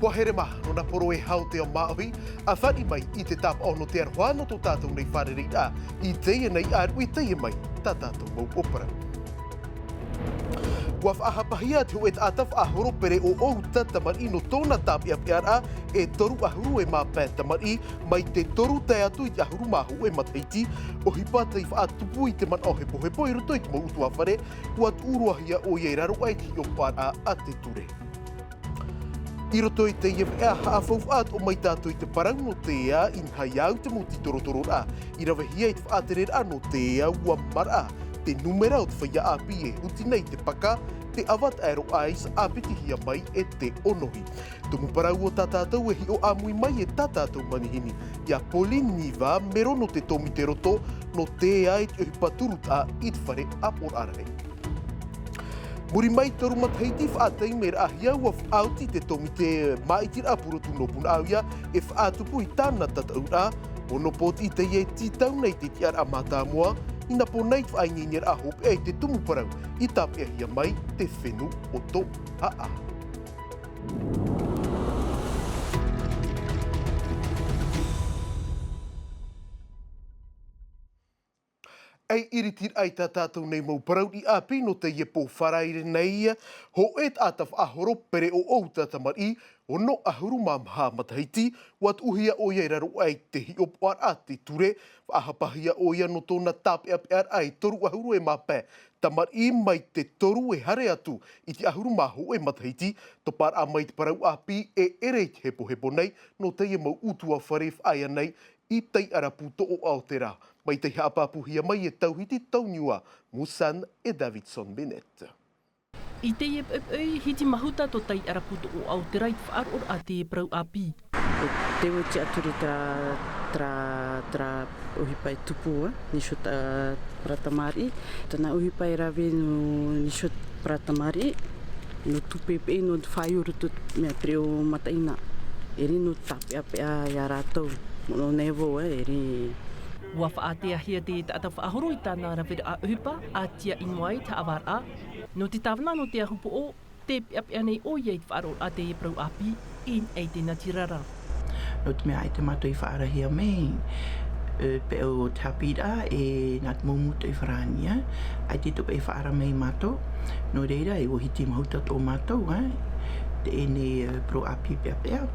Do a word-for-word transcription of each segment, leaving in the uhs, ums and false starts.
Ua here maha nō nā poro e hau te ao māʻohi, a fāriʻi mai i te tāpaʻo nō te aroha nō tō tātou nei fārereiraʻa i teie nei ʻāruʻi teie mai tā tātou mau ʻōparau. Ua faʻahapahia te hōʻē taʻata faʻahoro pereʻoʻo uta tamariʻi nō tōna tāpeʻapeʻaraʻa e toru ʻahuru e mā pae tamariʻi, mai te toru tae atu i te ʻahuru mā hōʻē matahiti, ʻohipa tei faʻatupu i te manaʻo hepohepo i roto i te mau ʻutuāfare, ua tuʻu roa hia ʻoia i raro aʻe i te hiʻopoʻaraʻa a te ture. I roto i teie veʻa haʻafaufaʻa atoʻa mai tātou i te parau nō te ea, inaha i au te mau tītorotororaʻa i ravehia i te faʻatereraʻa nō te ea, ua maraʻa te nūmera o te feiā ʻāpī e huti nei te paka, te ʻava taʻero ice ʻāpitihia mai e te ʻōnohi. Tumu parau o tā tātou e hiʻo ʻāmui mai e tā tātou manihini, iā Pauline Niva Mero nō te tōmite roto nō te ea i te ʻohipa turutaʻa i te fare ʻāpoʻoraʻa rahi. Muri mai toru matahiti faʻataimeraʻahia, ua faʻaoti te tōmite māʻitiraʻa purotu nō Punaʻauia e faʻatupu i tāna tataʻuraʻa. Ono pōtiʻi teie e tītau nei te tiʻaraʻa mātāmua, i nā pō nei te faʻaineineraʻa hopeʻa i te tumu parau i tāpeʻahia mai te fenua o Toʻohaʻa. ʻEi, iritiraʻa i tā tātou nei mau parau ʻāpī nō teie pō Faraire nei, hōʻē taʻata faʻahoro pereʻoʻo uta tamariʻi, ono ʻahuru mā maha matahiti, ua tuʻuhia ʻoia i raro aʻe i te hiʻopoʻaraʻa a te ture, faʻahapahia ʻoia nō tōna tāpeʻapeʻaraʻa e toru ʻahuru e mā pae tamariʻi, mai te toru e haere atu i te ʻahuru mā hōʻē matahiti, toparaʻa mai te parau ʻāpī e ʻere i te hepohepo nei nō teie mau ʻutuāfare faʻaea nei i Taiʻarapu Toʻoʻaotera. Mai tei haʻapāpūhia mai e Tauhiti Tauniua Musan e Davidson Bennett. I teie poʻipoʻi, hiti mahuta tō Taiʻarapu Toʻoʻaotera i te faʻaroʻoraʻa te parau ʻāpī. Te oti atu ra terā, terā, terā ʻohipa e tupu, ā, nīsio, ā, parau tamariʻi. Tāna ʻohipa e rave nō nīsio parau tamariʻi, nō tūpeʻepeʻe, nō te faʻaio roto, mea pereʻoʻo mataʻeinaʻa. ʻEʻere nō tāpeʻapeʻa iā rātou, nō, nō nevo, ā, ʻeʻere. Ua faʻateahia te taʻata faʻahoro i tāna raveraʻa ʻohipa, ʻa tiaʻi noa ai te haʻavāraʻa. Nō te tāvana nō te ahupoʻo, tē peʻapeʻa nei ʻoia i te faʻaroʻoraʻa teie parau ʻāpī i niʻa i te natirara. Nō te mea ʻaita mātou i faʻaarahia mai, e, peʻo o te haʻapiʻiraʻa e nā te mau mūtoʻi farāni, ʻaita tō paʻi e faʻaara mai mātou. Nō reira, e ua hiti mahuta tō mātou, ā, teie nei, e, parau ʻāpī peʻapeʻa.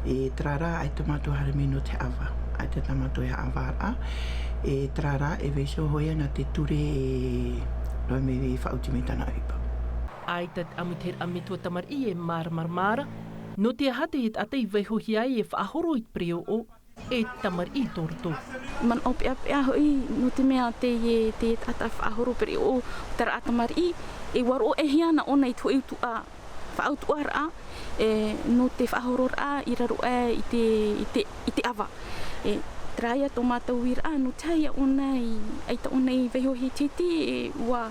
E terā rā, ʻaita mātou haere mai nō te haʻavā. ʻAita tā mātou e haʻavāraʻa. E terā rā, e vaiiho hoʻi nā te ture e rave mai e faʻaoti mai tāna ʻohipa. ʻAita te ʻāmuitahiraʻa metua tamariʻi e māramarama ra. Nō te aha te taʻata i vaiihohia ai e faʻahoro i te pereʻoʻo e tamariʻi i tō rātou? Manaʻo peʻapeʻa hoʻi, nō te mea teie, te taʻata faʻahoro pereʻoʻo terā tamariʻi, e ua roʻohia ana ʻōna i te hōʻē utuʻa, faʻautuʻaraʻa, e, nō te faʻahororaʻa i raro aʻe i te, i te, i te ʻava. E, terā ia tō mātou uiraʻa, nō te aha ia ʻōna i, ʻaita ʻōna i vaiiho hitiiti, e, ua,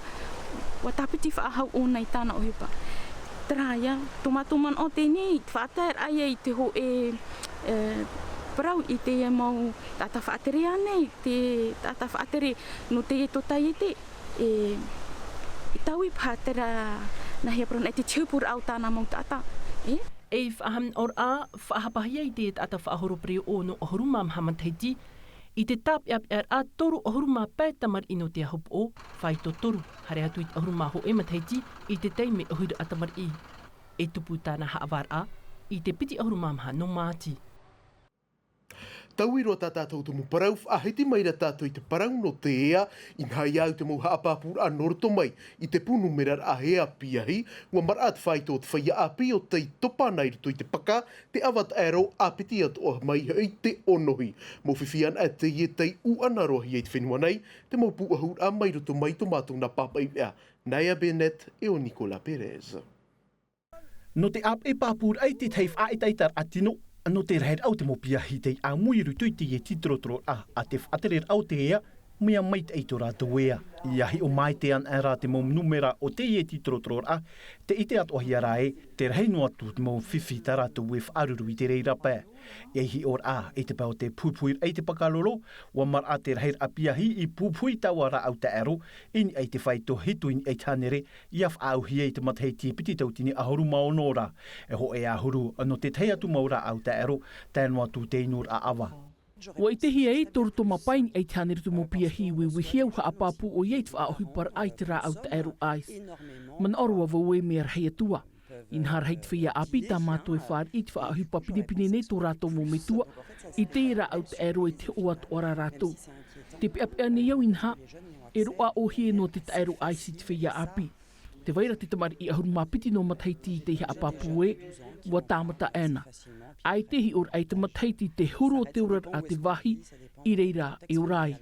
ua tāpiti faʻahou ʻōna i tāna ʻohipa. Terā ia, tō mātou manaʻo teie nei, te faʻataeraʻa ia i te hōʻē, e, parau i teie mau taʻata faʻatere ānei, te taʻata faʻatere nō teie tōtaiete, e, e taui paha terā nāhea parau nā te tiupuraʻa o tāna mau taʻata, e? E faʻahamanaʻoraʻa, faʻahapahia i te taʻata faʻahoro pereʻoʻo nō ʻahuru mā maha matahiti, i te tāpeʻapeʻaraʻa toru ʻahuru mā pae tamariʻi nō te ahupoʻo, faito toru, haere atu i te ʻahuru mā hōʻē matahiti, i te taime ʻohiraʻa tamariʻi. E tupu tāna haʻavāraʻa, i te piti ʻahuru mā maha nō Māti. Taui roa tā tātou tumu parau, faʻahiti mai ra tātou i te parau nō te ea, inaha i au te mau haʻapāpūraʻa nō roto mai i te pū numeraraʻa e ʻāpī ahi, ua maraʻa te faito o te feiā ʻāpī ʻo tei topa ana i roto i te paka, te ʻava taʻero ʻāpiti atoʻa mai hoʻi te ʻōnohi. Mō fifi ana teie tei ʻū ana roa hia i te fenua nei, te mau pūʻohuraʻa mai roto mai tō mātou nā pāpaʻi veʻa, Naya Bennett e ʻo Nicolas Perez. Nō te ʻāpeʻe pāpūraʻa i te tahi faʻaʻetaʻetaraʻa tino, nō te rahiraʻa o te mau piahi tei ʻāmui i roto i teie tītorotororaʻa a te faʻatereraʻa o te ea, Mea maitaʻi tō rātou ea. Ia hiʻo mai te ana rā te mau numera o teie tītorotororaʻa, te ʻite atoʻahia rā ē, te rahi noa atu te mau fifi tā rātou e faʻaruru i te reira pae. Ia hiʻo rā, i te pae o te puhipuhiraʻa i te pakaroro, ua maraʻa te rahiraʻa piahi i puhipuhi taua rāʻau taʻero, i niʻa i te fā i te hitu i niʻa i te hānere, ia faʻaauhia i te matahiti piti tauatini ʻahuru mā ono ra. E hōʻē ʻahuru, nō te tahi atu mau rāʻau taʻero, tae noa atu te inuraʻa ʻava. Ua ʻitehia e toru tōmā pae i niʻa i te hānere tumu piahi i uiuihia, ua haʻapāpū ʻoia i te faʻaʻohiparaʻa i te rāʻau taʻero ice. Manaʻo roa vau ē mea rahi atu ā. Inaha rahi te feiā ʻāpī tā mātou e fāriʻi i te faʻaʻohipa pinepine nei tō rātou mau metua, i te rāʻau taʻero e te hoʻo atoʻa rā rātou. Te peʻapeʻa nei au inaha, e roaʻa ʻōhie noa te taʻero ice i te feiā ʻāpī. Tē vai ra te tamariʻi ʻahuru mā piti nō matahiti i te haʻapāpū ē, ua tāmata ʻē na. ʻAita e hiʻoraʻa i te matahiti te huru o te oraraʻa te vāhi, i reira e ora ai.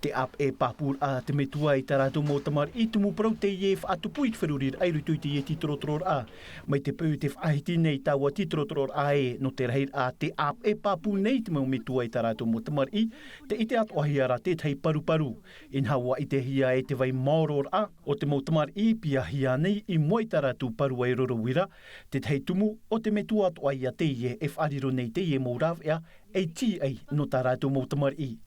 Te ʻāpeʻe pāpūraʻa te metua i tā rātou mau tamariʻi tumu parau teie e faʻatupu i te feruriraʻa i roto i teie tītorotororaʻa. Mai te peu te faʻahiti nei taua tītorotororaʻa ē, nō te rahiraʻa te ʻāpeʻe pāpū nei te mau metua i tā rātou mau tamariʻi, te ʻite atoʻahia rā tētahi paruparu. Inaha ua ʻitehia e te vai maororaʻa o te mau tamariʻi piahia nei i mua i tā rātou paruaʻi roro uira, tētahi tumu o te metua atoʻa ia teie e faʻariro nei teie mau rāveʻa ei tīaʻi nō tā rātou mau tamariʻi.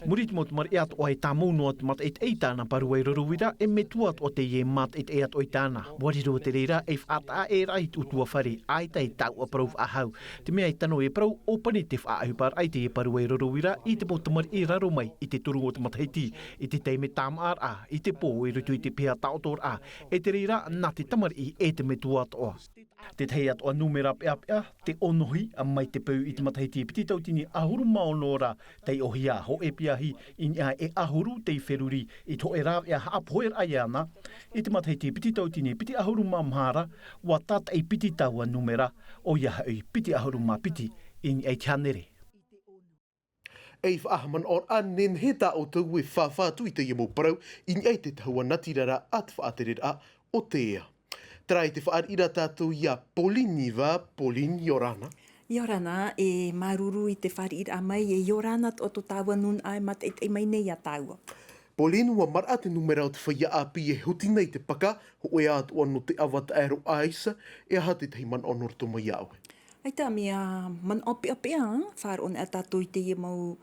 Muri i te mau tamariʻi atoʻa e tāmau noa te mataʻitaʻi i tāna paruaʻi roro uira, e metua atoʻa teie e mataʻitaʻi atoʻa i tāna. Ua riro te reira ei faʻataʻa ʻē rā i te ʻutuāfare, ʻaita e taua parau faʻahou. Te mea e tano e parau, ʻōpani te faʻaʻohiparaʻa i teie paruaʻi roro uira i te mau tamariʻi raro mai i te toru o te matahiti, i te taime tāmāʻaraʻa, i te pō i roto i te piha taʻotoraʻa, e te reira nā te tamariʻi e te metua atoʻa. Tētahi atoʻa numera peʻapeʻa, te ʻōnohi, mai te peu i te matahiti piti tauatini ʻahuru mā ono ra, taiʻohia hōʻē piahi i niʻa e ʻahuru tei feruri i te hōʻē rāveʻa haʻapoheraʻa iāna, i te matahiti piti tauatini piti ʻahuru mā maha ra, ua tātaʻi piti taua numera, ʻoia hoʻi piti ʻahuru mā piti i niʻa i te hānere. Ei faʻahaʻamanaʻoraʻa nehenehe tā ʻoutou e fāfā atu i teie mau parau i niʻa i te tahua natirara a te faʻatereraʻa o te ea. Terā i te fāriʻi ra tātou iā Pauline Niva. Pauline, ʻia ora na. ʻIa ora na, e māuruuru i te fāriʻiraʻa mai, e ʻia ora na tō, tō tāua nūnaʻa e mātaʻitaʻi mai nei iā tāua. Pauline, ua maraʻa te numera o te feiā ʻāpī e huti nei te paka, hōʻē atoʻa nō te ʻava taʻero ice, e aha tētahi manaʻo nō roto mai iā ʻoe? ʻAita, mea manaʻo peʻapeʻa, faʻaroʻo nei tātou i teie mau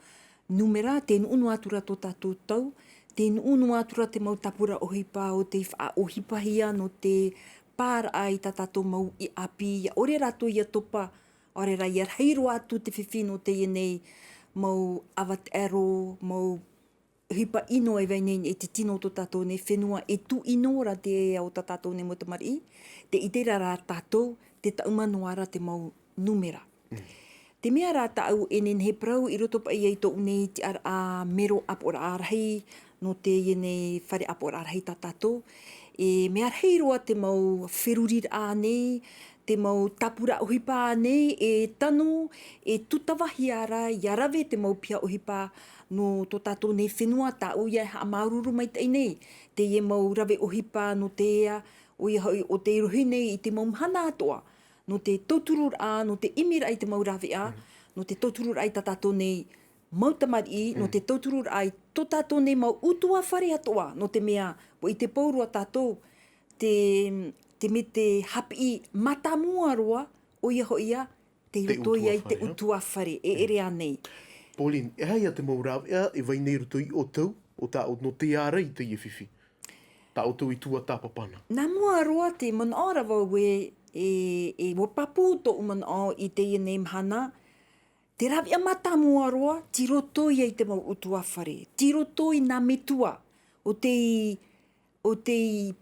numera, tē nuʻu noa atu ra tō tātou tau, tē nuʻu noa atu ra te mau tāpura ʻohipa o tei faʻaʻohipahia nō te pāraʻa i tā tātou mau ʻāpī, ʻia ʻore rātou ʻia topa, ʻaore rā ʻia rahi roa atu te fifi nō teie nei mau ʻava taʻero, mau ʻohipa ʻino e vai nei i te tino o tō tātou nei fenua, e tū ʻino ra te ea o tā tātou nei mau tamariʻi, tē ʻite ra rā tātou, tē taʻuma noa ra te mau numera. Te mea rā tāʻu e nehenehe e parau i roto paʻi i tōʻu nei tiʻaraʻa mero ʻāpoʻoraʻa rahi, nō teie nei fare ʻāpoʻoraʻa rahi tā tātou, e mea rahi roa te mau feruriraʻa nei, te mau tāpura ʻohipa nei e tano, e tūtavahia ra, ʻia rave te mau piha ʻohipa nō tō tātou nei fenua, tāʻu ia e haʻamāuruuru maitaʻi nei, teie mau rave ʻohipa nō te ea, ʻoia hoʻi ʻo tei rohi nei i te mau mahana atoʻa, nō te tautururaʻa, nō te ʻimiraʻa i te mau rāveʻa, nō te tautururaʻa i tā tātou nei mau tamariʻi, nō te tautururaʻa i tō tātou nei mau ʻutuāfare atoʻa, nō te mea, ʻua ʻite pauroa tātou, te, te mea te haʻapiʻi mātāmua roa, ʻoia hoʻi ia, tei roto ia i te ʻutuāfare, e ʻere ānei. Pauline, e aha ia te mau rāveʻa e vai nei i roto i ʻoutou, o tā ʻou-, nō te ārai i teie fifi? Tā ʻoutou i tuatāpapa na. Nā mua roa te manaʻo ra vau ē, e, e ʻua pāpū tōʻu manaʻo i teie nei mahana, te rāveʻa mātāmua roa, tei roto ia i te mau ʻutuāfare, tei roto i nā metua, ʻo tei, ʻo tei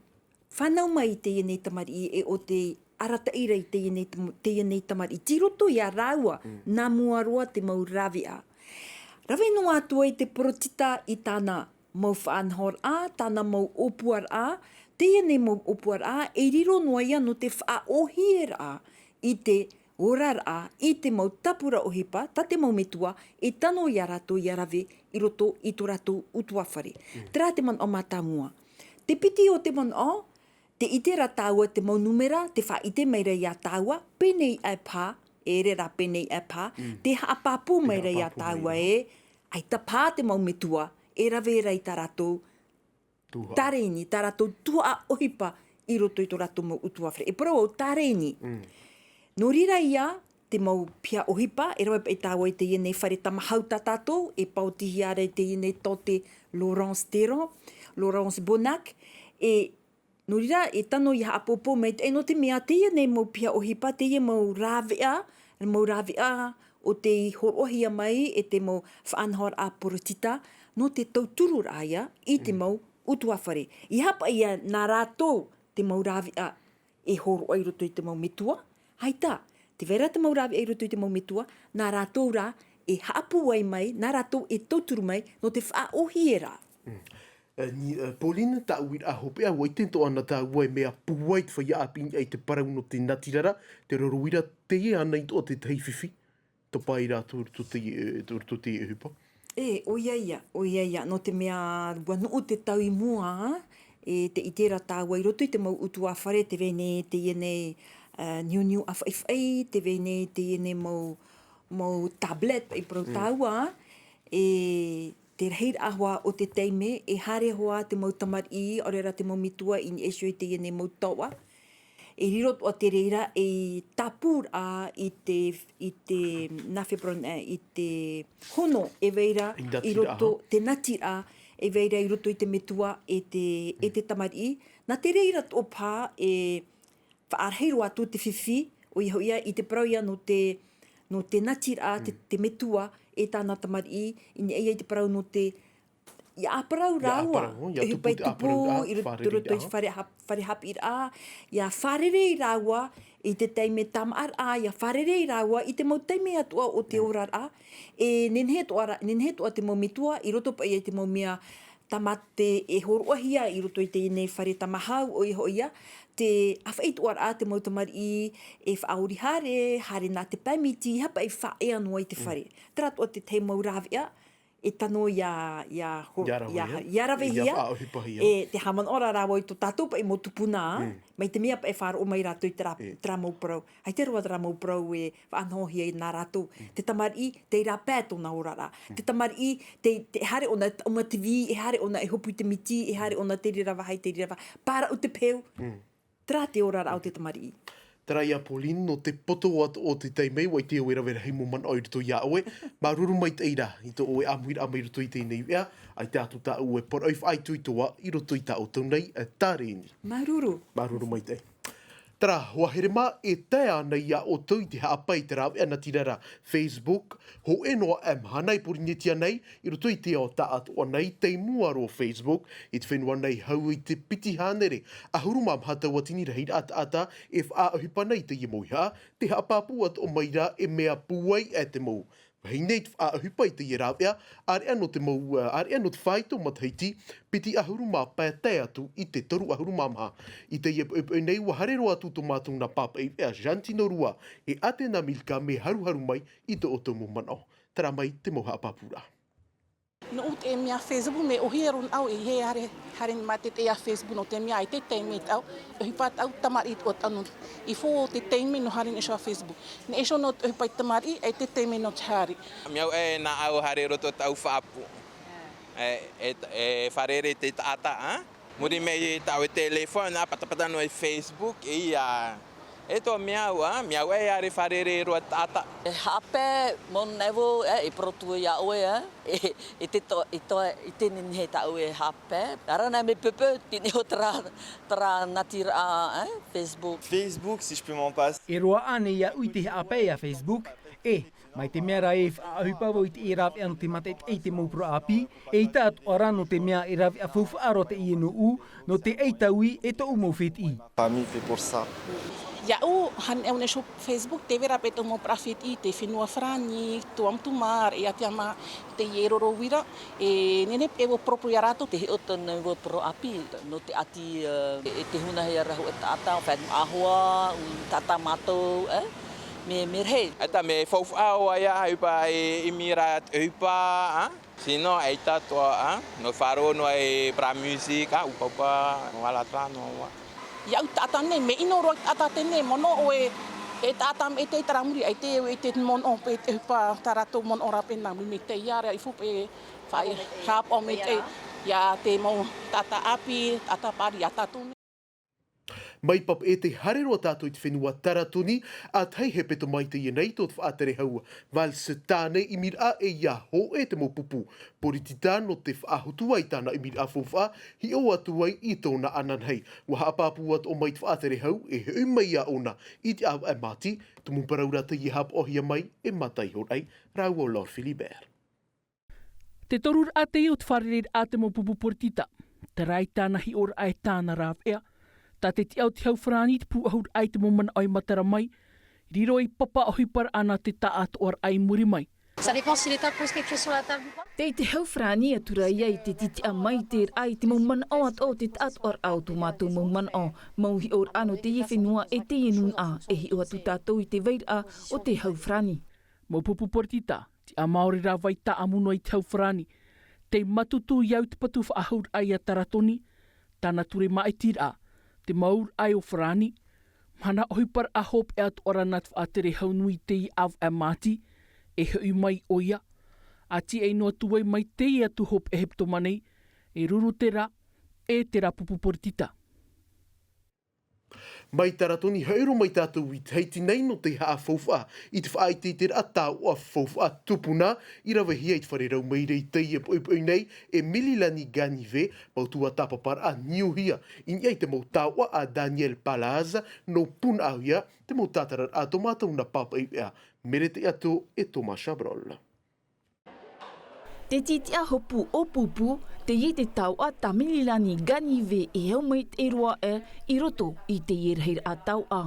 fānau mai i teie nei tamariʻi, e ʻo tei arataʻi ra i teie nei tam-, teie nei tamariʻi, tei roto ia rāua, nā mua roa te mau rāveʻa. Rave noa atu ai te poritita i tāna mau faʻanahoraʻa, tāna mau ʻōpuaraʻa, teie nei mau ʻōpuaraʻa, e riro noa ia nō te faʻaʻōhieraʻa i te oraraʻa, i te mau tāpura ʻohipa, tā te mau metua, e tano ia rātou ʻia rave i roto i tō rātou ʻutuāfare. Terā te manaʻo mātāmua. Te piti o te manaʻo, tē ʻite ra tāua te mau numera, tē faʻaʻite mai ra ia tāua, pēnei aʻe paha, e ʻere rā pēnei aʻe paha, tē haʻapāpū mai ra ia tāua ē, ʻaita paha te mau metua, e rave ra i tā rātou tāreni, tā rātou tuhaʻa ʻohipa i roto i tō rātou mau ʻutuāfare. E parau au tāreni. Nō reira ia, te mau piha ʻohipa, e rave paʻi tāua i teie nei fare tamahau tā tātou, e paotihia ra i teie nei tō te Laurence Teron, Laurence Bonac, e nō reira, e tano ia haʻapōpō mai te, e nō te mea, teie nei mau piha ʻohipa, teie mau rāveʻa, mau rāveʻa o tei hōroʻahia mai e te mau faʻanahoraʻa poritita, nō te tautururaʻa ia i te mau ʻutuāfare. ʻEiaha paʻi ia nā rātou te mau rāveʻa e hōroʻa i roto i te mau metua, ʻaita, tē vai ra te mau rāveʻa i roto i te mau metua, nā rātou rā e haʻapūai mai, nā rātou e tauturu mai, nō te faʻaʻōhie ra. E, ni, e, Pauline, tāʻu uiraʻa hopeʻa, ʻua ʻite atoʻa na tāua e mea pūai te feiā ʻāpī i niʻa i te parau nō te natirara, te reira, teie ānei atoʻa te tahi fifi, topa ai rātou i roto i te, e, roto i te ʻohipa. E, ʻoia ia, ʻoia ia, nō te mea ʻua nuʻu te tau i mua, e, tē ʻite ra tāua i roto i te mau ʻutuāfare, tē vai nei teie nei, e, niuniu ʻāfaʻifaʻi, tē vai nei teie nei mau, mau tablet, paʻi parau tāua, e, te rahiraʻa hoʻi o te taime, e haere hoʻi te mau tamariʻi, ʻaore rā te mau metua i niʻa iho i teie nei mau taoʻa. E riro atoʻa te reira ei tāpūraʻa i te, i te, nā febron, e, i te hono e vai ra i roto, te natiraʻa e vai ra i roto i te metua e te, e te tamariʻi. Nā te reira atoʻa paha e faʻarahi roa atu te fifi, ʻoia hoʻi ia, i te parau ia nō te, nō te natiraʻa, te, te metua e tāna tamariʻi, i niʻa ia i te parau nō te, ia ʻāparau rāua, ʻohipa e tupu i roto i te fare, fare haʻapiʻiraʻa, ia fārerei rāua i te taime tāmāʻaraʻa, ia fārerei rāua i te mau taime atoʻa o te oraraʻa, e nehenehe atoʻa ra, nehenehe atoʻa te mau metua, i roto paʻi i te mau mea tāmate e hōroʻahia i roto i teie nei fare tamahau, ʻoia hoʻi ia, te ʻāfaʻi atoʻa ra te mau tamariʻi e faʻaori haere, haere nā te pāmiti, ʻeiaha paʻi faʻaea noa i te fare. Terā atoʻa te tahi mau rāveʻa, e tano ia, ia ho-, ia ravehia, ia faʻaʻohipahia. E te haʻamanaʻo ra rāua i tō tātou paʻi mau tupuna, mai te mea paʻi e faʻaroʻo mai rātou i terā, terā mau parau. ʻAita roa terā mau parau e faʻanahohia e nā rātou. Te tamariʻi, tei rāpae tōna oraraʻa. Te tamariʻi, tei, tei haere ʻōna i te taʻuma tivī, e haere ʻōna e hopu i te miti, e haere ʻōna te reira vāhi, te reira vāhi. Pāraʻu te peu. Terā te oraraʻa o te tamariʻi. Terā ia Pauline, nō te poto atoʻa o te taime, ʻua ʻite au e rave rahi mau manaʻo i roto ia ʻoe. Māuruuru maitaʻi rā i tō ʻoe ʻāmuiraʻa mai roto i teie nei veʻa, ʻaita atu tāʻu e parau faʻaitoitoa i roto i tā ʻoutou nei, e, tāreni. Māuruuru. Māuruuru maitaʻi. Terā, hoa here mā, e tae ānei ia ʻoutou i te haʻapae i te rāveʻa natirara Facebook, hōʻē noa ʻē mahana i Pōrīnetia nei, i roto i te ao taʻatoʻa nei, tei mua roa Facebook, i te fenua nei hau i te piti hānere ʻahuru mā maha tauatini rahiraʻa taʻata e faʻaʻohipa nei i teie mau ʻīhaʻa, tē haʻapāpū atoʻa mai ra e mea pūai ʻē te mau vahine i te faʻaʻohipa i teie rāveʻa, ʻāreʻa nō te mau, ʻāreʻa nō te faito matahiti, piti ʻahuru mā pae tae atu i te toru ʻahuru mā maha. I teie poʻipoʻi nei, ʻua haere roa atu tō mātou nā pāpaʻi veʻa Jantino Rua e Atena Milka mea haruharu mai i tō ʻoutou mau manaʻo. Terā mai te mau haʻapāpūraʻa. Nō te mea Facebook, mea ʻōhie roa ʻāʻau e haere, haere mai te, te ia Facebook, nō te mea ʻaita te taime tāʻu, ʻohipa tāʻu tamariʻi atoʻa tāʻu nō, i fō te taime nō haere nei iho Facebook. Nei iho nō te ʻohipa i te tamariʻi, ʻaita te taime nō te haere. Mea au e nā ʻau haere roto tāʻu faʻaʻapu. E, e, e fārerei te taʻata, ā? Muri mai tāʻu e telefoni, ā, patapata noa i Facebook, e ia. E tō mea au, ā, mea au e haere fārerei roa taʻata. E haʻapae, mon nevo, e, e porotu ia ʻoe, e, e, e te to, e to, e te nehenehe tāʻu e haʻapae. Ara nā mea pōpō, te neho terā, terā natiraʻa, e, Facebook. Facebook, si je peux m'en passer. E roaʻa nei iaʻu i te haʻapae a Facebook, e, mai te mea rā e faʻaʻohipa vau i te rāveʻa nō te mātaʻitaʻi i te mau parau ʻāpī, eʻita atoʻa rā nō te mea e rāveʻa faufaʻa roa teie nōʻu, nō te ʻaitaui e tōʻu mau fētiʻi. Pas mis fait pour ça. Iaʻu, haere au nei iho Facebook, tē vai ra paʻi tōʻu mau parau fētiʻi, te fenua Farāni, Tuamotu mā, Raʻiātea mā, teie roro uira, e nehenehe paʻi e ʻua poropoʻi ia rātou, tē hiʻo tō nā ʻoe parau ʻāpī, nō te ʻati, e, e te hunahia ra hōʻē taʻata, fenua ʻāhua, ʻū taʻata mātou, e, mea, mea rahi. ʻAita mea faufaʻa ʻoe ia, ʻohipa e ʻimi ra te ʻohipa, ā? Sinon, ʻaita atoʻa, ā? Nō faʻaroʻo noa e parau music, ā, ʻupaʻupa, nō ala atoʻa, nō ua. Iaʻu taʻata nei, mea ʻino roa taʻata teie nei, mono ʻoe, E taʻata mai te taramuri ai te e te mono pe te hupa tarato mono rape na mi te ia ra i fupe fa hap o me te ia te mo tata api tata pari a tatu. Mai papa e te hare roa tātou i te fenua taratoni a tahi he peto mai te ia nei tō te faʻatere hau. Vals tāne i mira e ia ho e te mo pupu poritita no te faʻahotu ai tāna i mira faufaʻa hiʻo atu ai i tōna ananahi. Ua haʻapāpū atu o mai te faʻatere hau e hoʻi mai ia ʻona i te ʻāvaʻe māti. Tumu parau rā te ia hapaʻohia mai e mata i horai rāua o lord philibert. Te toru raʻa te ia o te fārereiraʻa te mau pupu poritita. Te rai tāna hiʻoraʻa e tāna rāveʻa. Tā te tiʻa o te hau farāni te pūʻahuraʻa i te mau manaʻo i matara mai riro i papa ʻohipa raʻa nā te taʻatoʻaraʻa i muri mai. Tei te hau farāni atu rā ia i te titiʻa mai te raʻa i te mau manaʻo atoʻa o te taʻatoʻaraʻa o tō mātou mau manaʻo mau hiʻoraʻa nō teie fenua e teie nūnaʻa e hiʻo atu tātou i te vairaʻa o te hau farāni. Mau pupu poritita tiʻa māori rā vai taʻamu noa i te hau farāni. Tei matutu i au i te patu faʻahauraʻa i a taratoni tāna ture māʻitiraʻa te mau raʻa o farāni. Mahana ʻohiparaʻa hopeʻa atu ʻara nā te faʻatere hau nui i teie ʻāvaʻe māti e hoʻi mai ʻo ia. A tiʻai noa atu ai mai teie atu hopeʻa hepetoma nei e ruru te rā e te rā pupu poritita. Mai taratoni haʻiro mai tātou i te haiti nei nō te haʻafaufaʻa i te faʻaiteiteraʻa taoʻa faufaʻa tupuna i ravehia i te fare rau mai rei teie poʻipoʻi nei e mililani ganive mau tuatāpaparaʻa niuhia i niʻa i te mau taoʻa a daniel palaz nō punaʻauia te mau tātararaʻa tō mātou nā pāpaʻi veʻa merete atu e tō machabrol. Te titiʻa hopu ʻōpūpū teie te taoʻa tā mililani ganive e hau mai te roa ʻe i roto i teie rahiraʻa taoʻa.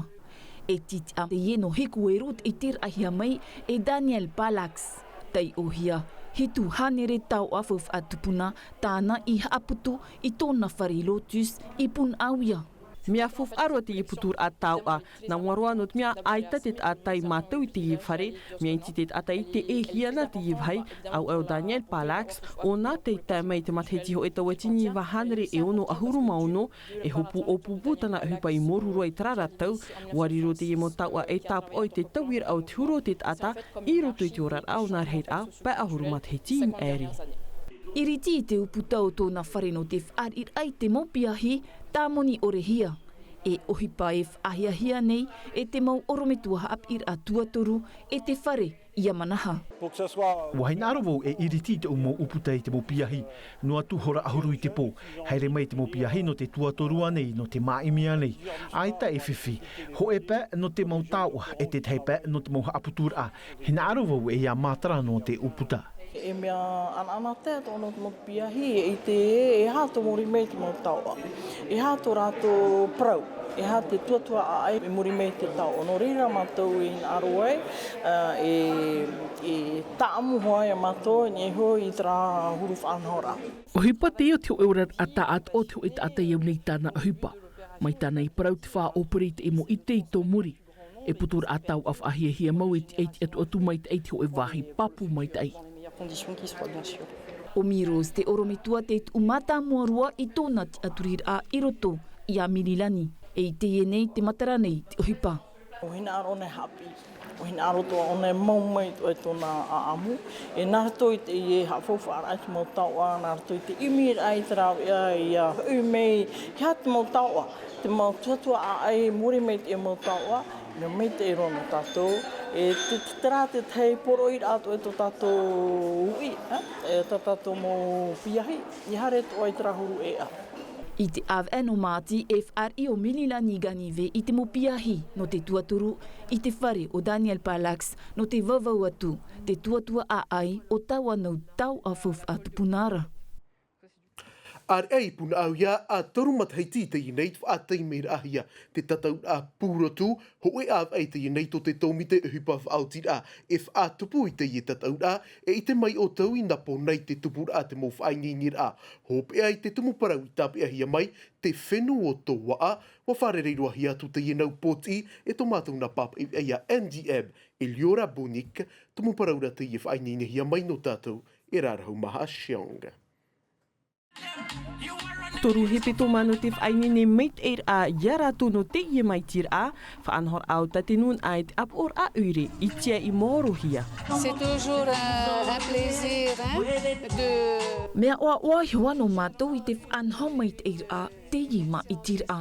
E titiʻa teie nō hiku e rū te ʻiteraʻahia mai e daniel palax. Taiʻohia hitu hānere taoʻa faufaʻa tupuna tāna i haʻaputu i tōna fare lotus i punaʻauia. Mea faufaʻa roa teie puturaʻa taoʻa. Nā mua roa nō te mea ʻaita te taʻata i mātou i teie fare mea iti te taʻata i te ʻēhia nā teie vahi. Au au daniel palax ʻo nā tei tae mai i te matahiti hoʻe tauatini vāhānere e ono ʻahuru mā ono e hopu ʻōpūpū tāna ʻohipa i moru roa i terā rātou. Ua riro teie mau taoʻa e tāpaʻo i te tauiraʻa o te huru o te taʻata i roto i te oraraʻa o nā rahiraʻa pae ʻahuru matahiti i maʻiri. Iriti i te ʻūputa o tōna fare nō te faʻariʻiraʻa i te mau piahi tāmoni ʻorehia e ʻohipa e faʻahiahia nei e te mau ʻorometua haʻapiʻiraʻa tuatoru e te fare ia manaha. Ua hinaʻaro vau e iriti i te ʻū mau ʻūputa i te mau piahi noa atu hora ʻahuru i te pō. Haere mai i te mau piahi nō te tuatoru ānei nō te māʻimia nei ʻaita e fifi hoʻe pae nō te mau taoʻa e tētahi pae nō te mau haʻaputuraʻa. Hinaʻaro vau e ia mātara nō te ʻūputa. E mea ʻanaʻana te atoʻa nō te mau piahi e ʻite ē e aha tō muri mai te mau taoʻa e aha tō rātou parau e aha te tuatua ʻaʻai i muri mai te taoʻa nō reira mātou i hinaʻaro ai e taʻamu hoʻi a mātou i niʻa iho i terā huru faʻanahoraʻa. ʻOhipa teie o te hoʻe oraraʻa taʻatoʻa o te hoʻe taʻata i au nei i tāna ʻohipa mai tāna i parau te faʻaʻōpere i te ʻimo ʻite i tō muri. E puturaʻa taoʻa faʻahiahia mau e tiʻaiti atu atu maitaʻi i te hoʻe vāhi pāpū maitaʻi. ʻO miros te ʻorometua te tuʻu mātāmua roa i tōna tiʻaturiraʻa i roto i a mirilani e i teie nei te matara nei te ʻohipa. ʻO hinaʻaro nei haʻapiʻi ʻo hinaʻaro atoʻa ʻona e mau mai atoʻa i tōna ʻaʻamu e nā roto i teie haʻafaufaʻaraʻa i te mau taoʻa nā roto i te ʻimiraʻa i te rāveʻa ia hoʻi mai he aha te mau taoʻa te mau tuatua ʻaʻai muri mai teie mau taoʻa. Mea maitaʻi roa nō tātou e terā tētahi poroʻiraʻa atoʻa i tō tātou uʻi tā tātou mau piahi i haere atoʻa i terā huru ʻēʻa. I te ʻāvaʻe nō māti e faʻariʻi ʻo mirilani ganive i te mau piahi nō te tuatoru i te fare o daniel palax nō te vauvau atu te tuatua ʻaʻai o tāua nau taoʻa faufaʻa tupuna ra. Areʻa i punaʻauia a toru matahiti i teie nei te faʻataimeraʻahia te tatauraʻa pūrotu hoʻe ʻāvaʻe i teie nei tō te tōmite ʻohipa faʻaotiraʻa e faʻatupu i teie tatauraʻa. E ʻite mai ʻoutou i nā pō nei te tupuraʻa te mau faʻaineineraʻa hopeʻa i te tumu parau i tāpeʻahia mai te fenua o toaʻa. Ua fārereiraʻahia atu teie nau pōtiʻi e tō mātou nā pāpaʻi veʻa ia n d m e liora bonic tumu parau rā teie faʻaineinehia mai nō tātou e rarahu maha a shiong. Toru hepetoma nō te faʻaineine maitaʻiraʻa ia rātou nō teie māʻitiraʻa, faʻanahoraʻa o tā te nūnaʻa e te ʻāpoʻoraʻa ʻoire i tiaʻi maorohia. C'est toujours un, un plaisir, hein, de Mea ʻoaʻoa iho ā nō mātou i te faʻanaho maitaʻiraʻa teie māʻitiraʻa.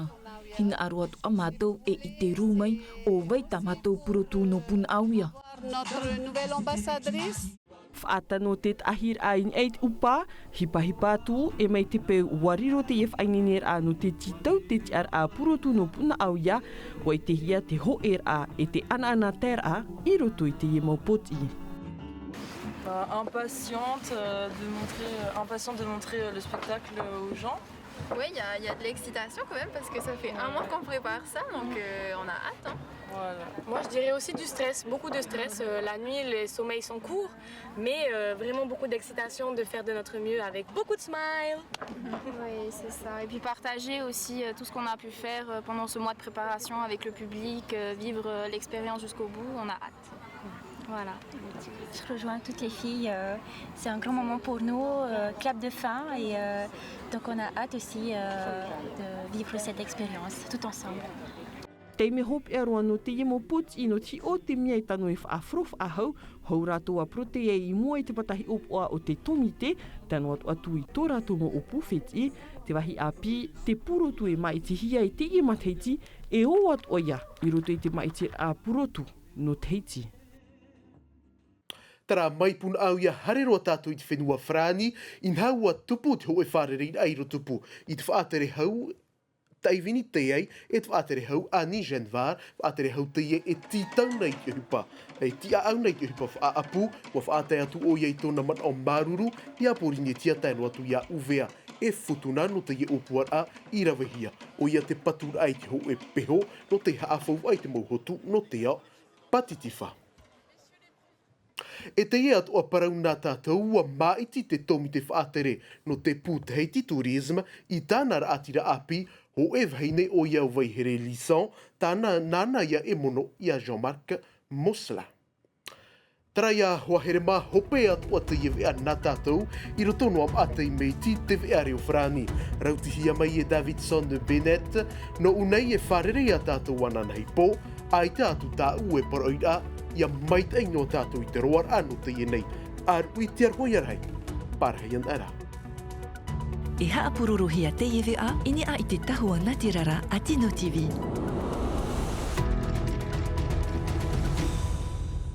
Hinaʻaro atoʻa mātou e ʻite rū mai ʻo vai tā mātou purotu nō Punaʻauia. Notre nouvelle ambassadrice. Faʻatano te taʻahiraʻa i niʻa i te ʻupa, hipahipa atu e mai te peu ʻua riro teie faʻaineineraʻa nō te tītau te tiʻaraʻa purotu nō Punaʻauia, ʻua ʻitehia te hōʻēraʻa e te ʻanaʻanataeraʻa i roto i teie mau pōtiʻi. Euh, impatiente, euh, de montrer, euh, impatiente de montrer, euh, le spectacle aux gens. Oui, il y a, il y a de l'excitation quand même parce que ça fait un mois qu'on prépare ça, donc, euh, on a hâte, hein. Voilà. Moi, je dirais aussi du stress, beaucoup de stress. Euh, la nuit, les sommeils sont courts, mais, euh, vraiment beaucoup d'excitation de faire de notre mieux avec beaucoup de smile. Oui, c'est ça. Et puis partager aussi, euh, tout ce qu'on a pu faire, euh, pendant ce mois de préparation avec le public, euh, vivre, euh, l'expérience jusqu'au bout, on a hâte. Voilà. Je rejoins toutes les filles. Euh, c'est un grand moment pour nous, euh, clap de fin, et, euh, donc on a hâte aussi, euh, de vivre cette expérience tout ensemble. Taime hopeʻa roa nō teie mau pōtiʻi nō te hiʻo te mea e tano e faʻahoro faʻahou, hou rātou ʻua poroteʻa i mua i te pata hiʻopoʻa o te tōmite, tano atu atu i tō rātou mau ʻōpū fētiʻi, te vāhi ʻāpī, te purotu e māʻitihia i teie matahiti, e ō atoʻa ia i roto i te māʻitiraʻa purotu nō Tahiti. Terā mai Punaʻauia, haere roa tātou i te fenua Farāni, inaha ʻua tupu te hōʻē fārereiraʻa i Rotopu, i te faʻatere hau, Taivini Teai, e te faʻatere hau Annie Genevard, faʻatere hau teie e tītau nei i te ʻohipa, e tiʻaʻau nei i te ʻohipa faʻaʻapu, ʻua faʻatae atu ʻoia i tōna manaʻo māuruuru, ia Pōrīnetia tae noa atu ia ʻUvea, e Futuna nō teie ʻōpuaraʻa i ravehia, ʻoia te paturaʻa i te hōʻē peho, nō te haʻafaufaʻa i te mau hotu nō te ao, Pātitifa. E teie atoʻa parau nā tātou, ʻua māʻiti te tōmite faʻatere nō te pū Tahiti Tourisme i tāna raʻatira ʻāpī, hōʻē vahine ʻoia ʻo Vaihere Lison, tāna, nāna ia e mono ia Jean-Marc Mosla. Terā ia hoa here mā, hope atoʻa teie veʻa nā tātou, i roto noa maʻa teie mea iti te veʻa reo Farāni. Rautihia mai e Davidson Bennett, nō ʻō nei e fārerei ia tātou ananahi pō, ʻaita atu tāʻu e parau ra, ʻia maitaʻi noa tātou i te roaraʻa nō teie nei ʻāruʻi, te aroha ia rahi, pārahi ana rā. E haʻapūrorohia teie veʻa i niʻa i te tahua nātirara a Tino TV.